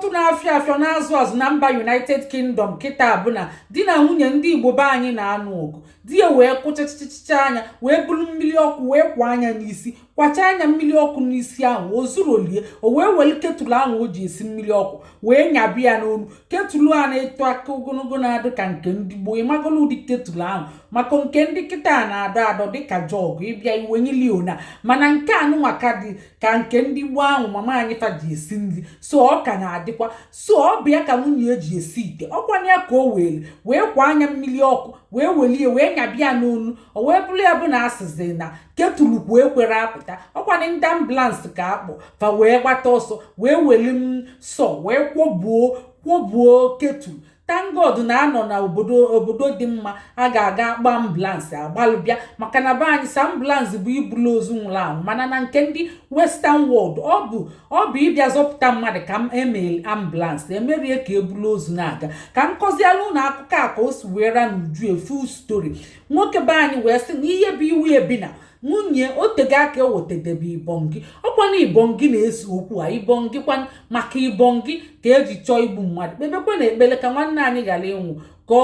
Mkpọtụ na-afịọ afịọ na-azụ azụ na mba United Kingdom kịta bụ na di na nwunye ndị Igbo be anyị na-anụ ọgụ. Di ya wee kụchachichicha anya, wee buru mmiri ọkụ wee kwa anya n'isi, kwacha anya mmiri ọkụ n'isi ahụ. O zurolie, o wee were kettle ahụ o ji esi mmiri ọkụ wee nyabi ya n'olu. Kettle a na-eto aka ogologo, na-adị ka nke ndị gboo. Ịmagolo ụdị kettle ahụ, maka nke ndị kịta na-adọ adọ dịka jug, ịbịa iwenyiliona, mana nke anụnwa ka dị ka nke ndị gboo ahụ mama anyị fa ji esi nri. So ọ ka na-adịkwa. So ọ bụ ya ka nwunye eji esi ite ọkwana ya ka o were wee kwa anya mmiri ọkụ, wee welie wee nyabịa n'onu. O wee bụrụ ya bụ na asịzi na kettle kwu ekwere apụta. Ọkwana ndị ambulance ka akpọ fa wee gbata ọsọ, wee weli m sọ wee kwọbuo kwọbuo kettle. Thank God na anọ na obodo dị mma, a ga-aga agba ambulance agbalụbịa, maka na be anyị sa ambulance bụ ibulu ozu nwụrụ anwụ. Mana na nke ndị Western world, ọ bụ ịbịa zọpụta mmadụ ka m emel ambulance emerie ka ebulu ozu na-aga. Ka m kọziala ụlọ akụkọ a ka o si wee ra n'uju, a full story. Nwoke be anyị wee sị na ihe bụ iwu ebina nwunye otego aka ewetadebe ibọngị. Ọkwana ibọngị na-ese okwu a, ibọngị kwan, maka ibọngị ka eji chọọ igbu mmadụ. Kpebekwa na ekpere ka nwanne anyị ghara ịnwụ, ka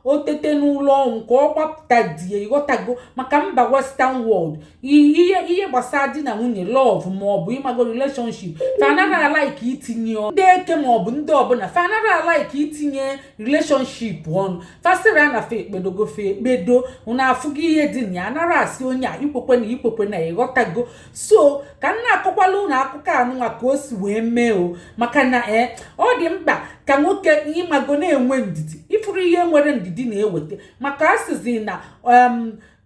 o tete n'ụlọ ọnwụ, ka ọ gbapụta die. Ịghọtago? Maka mba Western world, ihe gbasara di na nwunye, love maọbụ ịmago relationship, fa anaghị a-like itinye ndị eke maọbụ ndị ọbụla. Fa anaghị a-like itinye relationship ọnụ. Fasịrị a na fa ekpedogo, fa ekpedo unu afụgo ihe dị na ya. Anaghị asị onye a ikwekwe na ikwekwe na. Ịghọtago? So ka m na-akọkwala unu akụkọ anụnwa ka o si wee mee o, maka na ee, ọ dị mkpa ka nwoke ịmago na-enwe ndidi. Ifuru ihe nwere ndidi na-eweta, maka asịzi na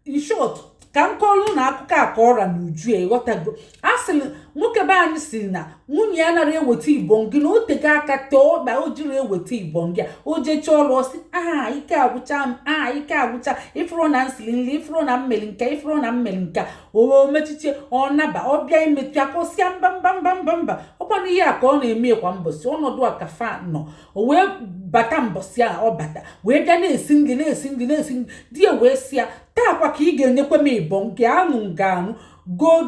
in short, ka m kọọrọ na akụkọ a ka ọra n'uju ya. Ịghọtago? A sịrị nwoke be anyị si na nwunye ya nara eweta ibọngị, na o tego aka tee ọkpa o jiri eweta ibọngị a. O jechaa ọrụ, ọsị, "Aha, ike agwụcha m. Aha, ike agwụcha. Ifuru na nsiri nri, ifuru na mmeli nke, ifuru na mmeli nke." O mechiche, ọ naba, ọ bịa imetụ aka, ọsịa, "Mba, mba, mba, mba, mba." Ọkwa na ihe a ka ọ na-eme kwa mbọsị. Ọnọdụ a ka fa nọ. O wee bata mbọsị a, ọ bata wee bịa na-esi nri, na-esi nri, na-esi nri. Di ya wee sị ya, "Taa kwa ka ị ga-enyekwa m ịbọ nke anụ nga anụ go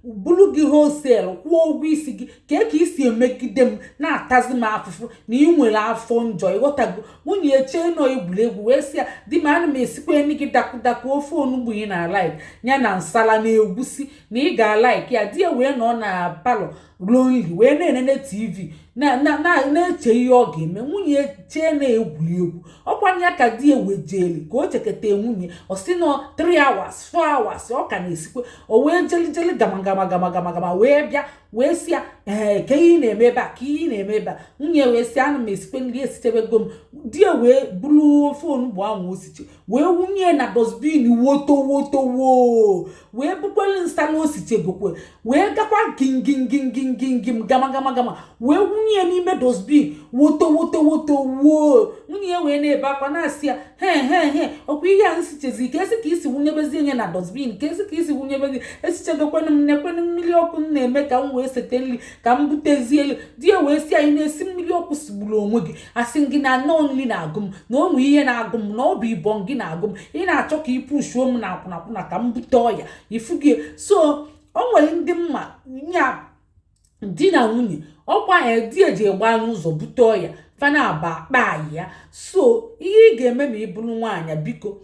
buru gị wholesale, kwụọ ụgwọ isi gị ka isi emegide m, na-atazi m afụfụ na ị nwere afọ njọ." Ịghọtago? Nwunye echee nọ egwuregwu, wee sị ya, "Di m, ana m esikwa enyi gị dakụdakụ ofe onugbu ị na-a-like ya na nsala na egwusi na ị ga-a-like ya." Di ya wee nọ na parlour lonely, wee na-enene TV, na-eche ihe ọ ga-eme. Nwunye chee na-egwuri egwu. Ọkwa ya ka di ya wejeli ka o cheketa nwunye. Ọ sị nọ 3 hours, 4 hours, ọ ka na-esikwe. O wee jeli jeli gama gama gama gama gama wee bịa, wee sị ya, "Ee, ka ihe ị na-eme ebe a? Ka ihe ị na-eme ebe a?" Nwunye wee sị, "Ana m esikwe nri, esichebego m." Di ya wee buru ofe onugbu ahụ osiche wee wunye na dustbin, woto woto woo, wee bukwere nsala osichegokwe, wee gakwa gingingingingingim gama gama gama, wee wunye n'ime dustbin, woto woto woto woo. Nwunye ya wee na-ebe akwa, na-asị ya, "He he he, ọkwa ihe a nsichezi ka esi ka isi wunyebezie nye na dustbin? Ka esi ka isi wunyebezi? Esichegokwenụ m, nekwenụ mmiri ọkụ m na-eme ka m wee sete nri ka m butezie elu." Di ya wee sị, "Anyị na-esi mmiri ọkụ sigburu onwe gị. Asị gị na nnọọ nri na-agụ m, na ụmụ ihe na-agụ m, na ọ bụ ibọn gị na-agụ m. Ị na-achọ ka ị pushuo m na akwụnakwụna ka m bute ọya ifu gị." So o nwere ndị mma nya di na nwunye ọkwa ya, di eji gba n'ụzọ bute ọya fana aba akpa ya. So ihe ị ga-eme ma ị bụrụ nwaanyị, biko,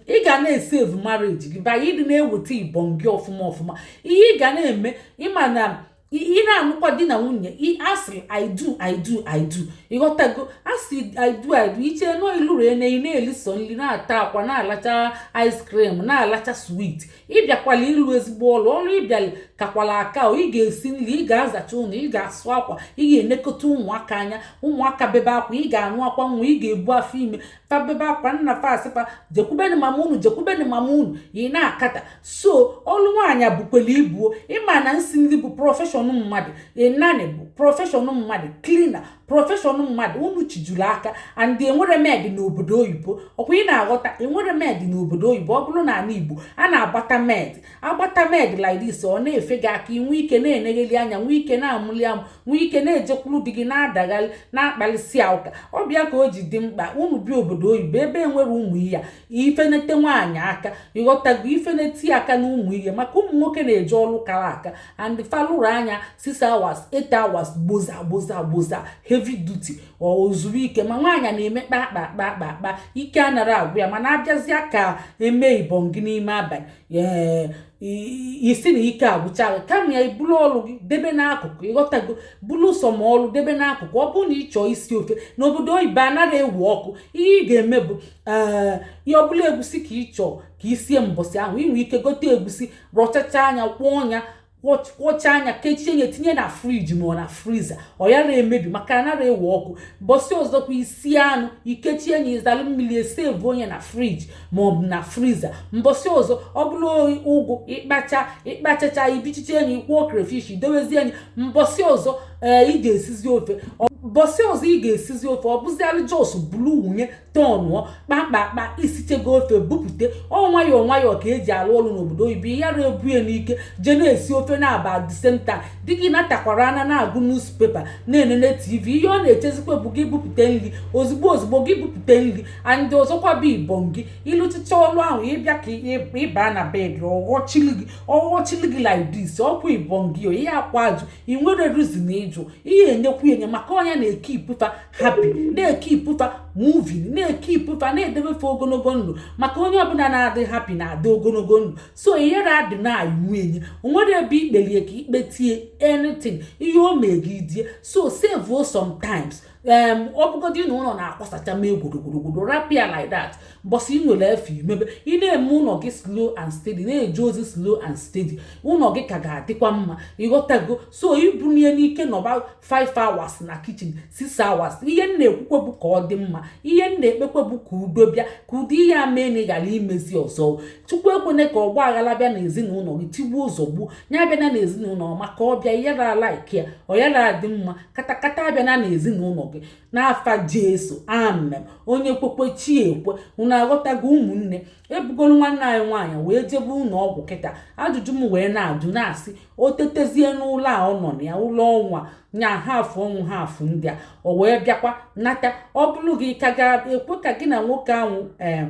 ị ga na-e-save marriage gị ba ịdị na-eweta ibọn gị ọfụma ọfụma. Ihe ị ga na-eme, ịma na ị na-anụkwa di na nwunye, asị, "I do, I do, I do." Ịghọtago? Asị, "I do, I do." Iche nọ iluru ene, ị na-eli sọ nri, na-ata akwa, na-alacha ice cream, na-alacha sweet. Ịbịakwala ịlụ ezigbo ọrụ ọrụ, ịbịala kakwala aka o. Ị ga-esi nri, ị ga-azacha ụlọ, ị ga-asụ akwa, ị ga-enekọta ụmụaka anya. Ụmụaka bebe akwa, ị ga-anụ akwa nwa. Ị ga-ebu afọ ime, fa bebe akwa, nna fa asịfa, "Jekwubeni mama unu, jekwubeni mama unu." Ị na-akata. So ọrụ nwaanyị bukwere ibuo. Ịma na nsi nri bụ profession mmadụ, ịnanị bụ profession mmadụ, cleaner profession mmadụ. Unu chijuru aka and enwere maid n'obodo oyibo. Ọkwa ị na-aghọta? Enwere maid n'obodo oyibo. Ọ bụrụ na ala Igbo a na-agbata maid, agbata maid like this, ọ na-efegharị. Na-efe gị aka, inwe ike na-enegheli anya, nwee ike na-amụli amụ, nwee ike na-ejekwuru di gị, na-adagharị, na-akpalịsị ụka. Ọbịa ka o ji dị mkpa unu bi obodo oyibo ebe enwere ụmụ ihe ifenete nwaanyị aka, ịghọtago? Ifeneti aka na ụmụ ihe, maka ụmụ nwoke na-eje ọrụ kara aka and falụrụ anya 6 hours, 8 hours, gboza gboza gboza, heavy duty, ọ zuru ike. Ma nwaanyị na-eme kpa akpa akpa akpa akpa, ike anara agwụ ya. Mana abịazịa ka eme ibọn gị n'ime abalị, ee, isi na ike agwụcha gị. Kama ya, ibulu ọrụ gị debe n'akụkụ, ịghọtago? Bulu sọ ma ọrụ debe n'akụkụ. Ọ bụrụ na ị chọọ isi ofe, n'obodo oyibo anaghị ewu ọkụ. Ihe ị ga-eme bụ, ee, ihe ọbụla egusi ka ị chọọ ka isie mbọsị ahụ, ị nwee ike gote egusi, rọchacha anya, kwụọ ọnya, kwọcha anya, kechie ya, tinye na fridge ma ọ na freezer, ọ yara emebi maka anara ewe ọkụ. Bọsị ọzọkwa, isi anụ, ikechie ya, ịzalụ mmiri, esevu onye na fridge ma ọ bụ na freezer. Mbọsị ọzọ, ọ bụrụ ụgụ, ịkpacha, ịkpachacha, ibichiche ya, ikwuo crayfish, dowezie ya. Mbọsị ọzọ, ee, ị ga-esizi ofe. Bọsị ọzọ ị ga-esizi ofe, ọ bụzialụ just bulu wunye, tọnụọ kpakpakpa, isichego ofe, bupute. Ọ nwayọọ nwayọọ ka eji alụ ọrụ n'obodo oyibo. Yara ebue n'ike jee na-esi ofe na-aba the same time di gị natakwara anya na-agụ newspaper, na-enene TV. Ihe ọ na-echezikwa bụ gị bupute nri ozugbo ozugbo gị bupute nri. And ọzọkwa bụ ibom gị ịlụchicha ọrụ ahụ, ịbịa ka ịba na bed, ọghọchili gị, ọghọchili gị like this. Ọkwa ibom gị, ihe akwa ajụ, ị nwere reason ịjụ ihe enyekwu enye, maka ọnya na-ekeepụfa happy, na-ekeepụfa moving, na-ekeepụfa, na-edebefe ogologo ndụ, maka onye ọbụla na-adị happy na-adị ogologo ndụ. So ihere adị na-ayụ enye onwere ebe ikpelie ka ikpe tie anything ihe o mee gị die. So save sometimes. Ọ bụgodị na ụlọ na-akwasacha mee gwodogodogodo, rapụ ya like that. Mbọsị ị nwere efe imebe, ị na-eme ụlọ gị slow and steady, na-eje ozi slow and steady, ụlọ gị ka ga-adịkwa mma, ịghọtago? So ibunye n'ike nọba 5 hours na kitchen, 6 hours. Ihe m na-ekwukwe bụ ka ọ dị mma. Ihe m na-ekpekwe bụ ka udo bịa, ka ụdị ihe a mee na ị ghara imezi ọzọ. Chukwu ekwene ka ọgba aghara bịa n'ezinụlọ gị, tigbuo ụzọ gbuo ya abịa na n'ezinụlọ, maka ọbịa yara like ya, ọ yara adị mma. Katakata abịa na n'ezinụlọ gị n'afa Jesu, amen. Onye kwekwe, chi ekwe. Unu aghọtago, ụmụnne? Ebugolu nwanne anyị nwaanyị wee jebe ụlọ ọgwụ kịta. Ajụjụ m wee na-ajụ na-asị, o tetezie n'ụlọ a ọ nọ na ya, ụlọ ọnwa nya ha afụ ọnwụ ha afụ ndị a, o wee bịakwa nata, ọ bụrụ gị ka ga-ekwe ka gị na nwoke ahụ ee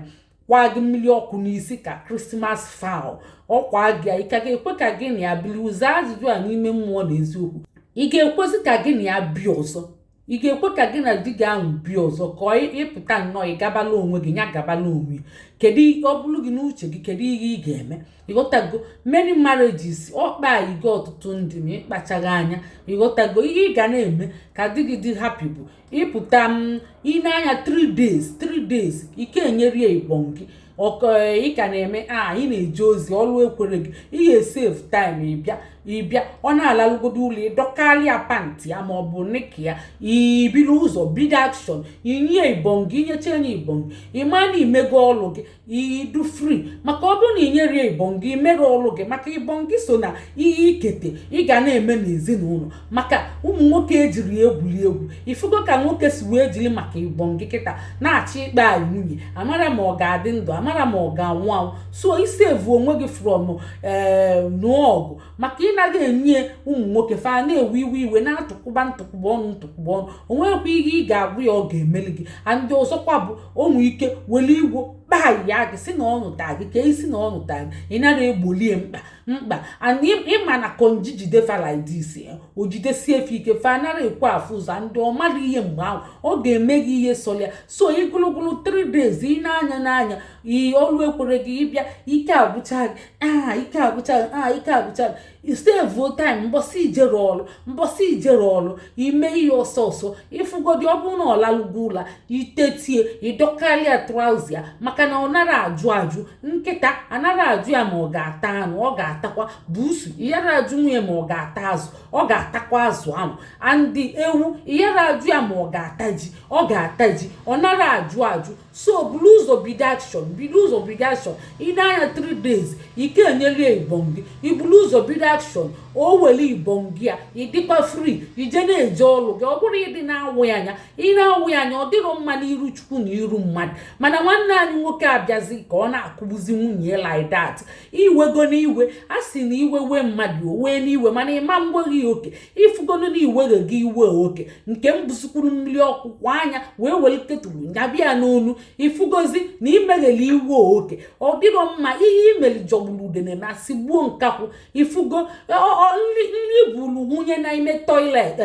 kwa gị mmiri ọkụ n'isi ka Christmas fowl ọkwa gị, ị ka ga-ekwe ka gị na ya biri? Ụzọ ajụjụ a n'ime mmụọ na eziokwu, ị ga-ekwezi ka gị na ya bi ọzọ? Ị ga-ekwe ka gị na di gị ahụ bi ọzọ, ka ọ ịpụta nnọọ, ị gabala onwe gị, ya gabala onwe? Kedu ọ bụrụ gị n'uche gị, kedu ihe ị ga-eme? Ịghọtago? Many marriages ọkpa igo ọtụtụ ndị ma ịkpachaghị anya, ịghọtago? Ihe ị ga na-eme ka di gị dị happy bụ ịpụta m ị na-anya 3 days, 3 days, ike enyerie ibom gị ọkọ. Ị ka na-eme a, ị na-eje ozi, ọrụ ekwere gị, ị ga-esave time. Ịbịa, ọ na-alalụgodo ụlọ, ịdọkarịa pant ya ma ọ bụ knicker ya, ibiri ụzọ bido action, inye ibom gị, inyecha enye ibom gị, ịma na imego ọrụ gị, idu free. Maka ọ bụrụ na inyerie ibom gị, imere ọrụ gị, maka ibom gị so na ihe ikete ị ga na-eme n'ezinụlọ. Maka ụmụ nwoke ejiri egwuri egwu, ifugo ka nwoke si wee jiri maka ibom gị kịta na-achọ ikpe anyị nwunye, amara ma ọ ga-adị ndụ, amara ma ọ ga-anwụ anwụ. So isave onwe gị from ee nụọ ọgụ, maka ị naghị enye ụmụ nwoke fa na-ewe iwe iwe na-atụkwụba ntụkwụba ọnụ ntụkwụba ọnụ. O nwekwa ihe ị ga-agwụ ya ọ ga-emeli gị. And ọzọkwa bụ onwe ike were igwo kpaa ya gị, si na ọ nụta gị ka isi na ọ nụta gị, ị nara egbolie mkpa mkpa. And ịma na konji jide fa like this, o jidesie efe ike, fa nara ekwe afụ ụzọ. Ndị ọ mara ihe mgbe ahụ ọ ga-eme gị ihe sọlịa. So igologolo 3 days, ị na-anya n'anya ihe ọrụ ekwere gị, ịbịa ike agwụcha gị, ah, ike agwụcha gị, ah, ike agwụcha gị. Save time. Mbọsị ijere ọrụ, mbọsị ijere ọrụ, ime ihe ọsọ ọsọ. Ịfụgodi, ọ bụrụ na ọ lalụgo ụla, itetie, ịdọkarịa trouser ya, maka na ọ nara ajụ ajụ. Nkịta anara ajụ ya ma ọ ga-ata anụ, ọ ga-atakwa buusu. Ịyara ajụ nwunye ma ọ ga-ata azụ, ọ ga-atakwa azụ ahụ. Andị ewu, ịyara ajụ ya ma ọ ga-ata ji, ọ ga-ata ji. Ọ nara ajụ ajụ. So buru ụzọ bido action, bido ụzọ bido action. Ị na-anya 3 days, ike enyere ibom gị, iburu ụzọ bido action, o were ibom gị a, ịdịkwa free, ije na-eje ọrụ gị. Ọ bụrụ ịdị na-awụ ya anya, ị na-awụ ya anya, ọ dịrọ mma n'iru Chukwu na iru mmadụ. Mana nwanne anyị nwoke Nwoke abịazi ka ọ na-akụgbuzi nwunye like that. Iwego n'iwe, a sị na iwe wee mmadụ, o wee n'iwe, mana ịma mgbeghị oke. Ifugonu na iweghe gị iwe oke nke m busikwuru mmiri ọkụ kwa anya wee were kettle nyabịa n'onu. Ifugozi na imegheli iwe oke, ọ dịrọ mma. Ihe imeli jọgburu udene na sigbuo nkakwụ. Ifugo nri nri buru nwunye n'ime toilet,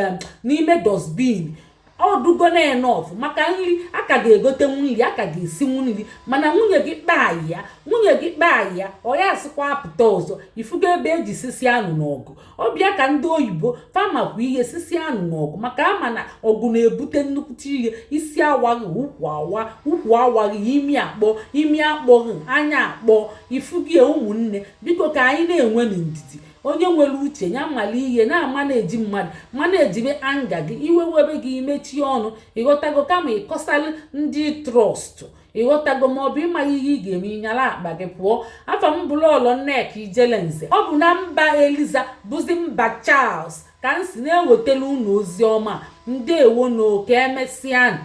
n'ime dustbin, ọ dụgo na enough maka nri. Aka ga-egotenwu nri, aka ga-esinwu nri, mana nwunye gị kpaa ya, nwunye gị kpaa ya, ọ ya asịkwa apụta ọzọ. Ifugo ebe eji sisi anụ n'ọgụ ọbịa ka ndị oyibo famakwa ihe sisi anụ n'ọgụ, maka ama na ọgụ na-ebute nnukwute ihe. Isi awaghị, ukwu awa, ukwu awaghị, imi akpọ, imi akpọghị, anya akpọ. Ifugie, ụmụnne, biko, ka anyị na-enwe ndidi. Onye nwere uche ya mala ihe na-ama na-eji mmadụ mana ejibe anga gị iwe webe gị, imechie ọnụ, ịghọtago, kama ịkọsalụ ndị trust, ịghọtago, ma ọ bụ ịmaghị ihe ị ga-eme, ịnyara akpa gị pụọ. Afọ m bụrụ ọlọ Nneka Ijelenze. Ọ bụ na mba Eliza bụzi mba Charles ka m si na-ewetara unu ozi ọma. Ndewo na oke, emesịanụ.